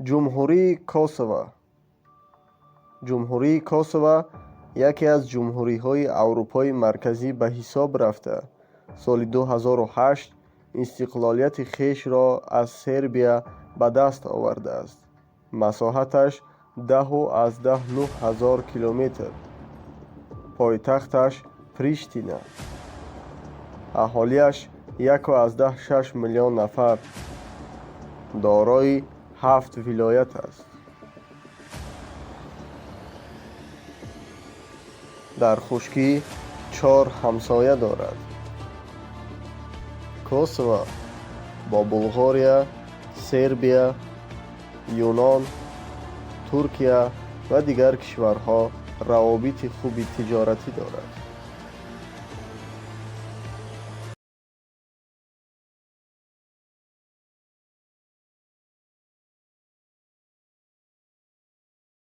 Ҷумҳурии Косово. Ҷумҳурии Косово яке аз ҷумҳуриҳои Аврупои Марказӣ ба ҳисоб рафта, соли 2008 истиқлолияти хешро аз Сербия ба даст овардааст. Масоҳаташ 10,9 ҳазор километр. Пойтахташ Приштина. Аҳолиаш 1,6 миллион нафар. Дорои ҳафт вилоят аст. Дар хушкӣ чор ҳамсоя дорад. Косово бо Булғория, Сербия, Юнон, Туркия ва дигар кишварҳо равобити хуби тиҷоратӣ дорад.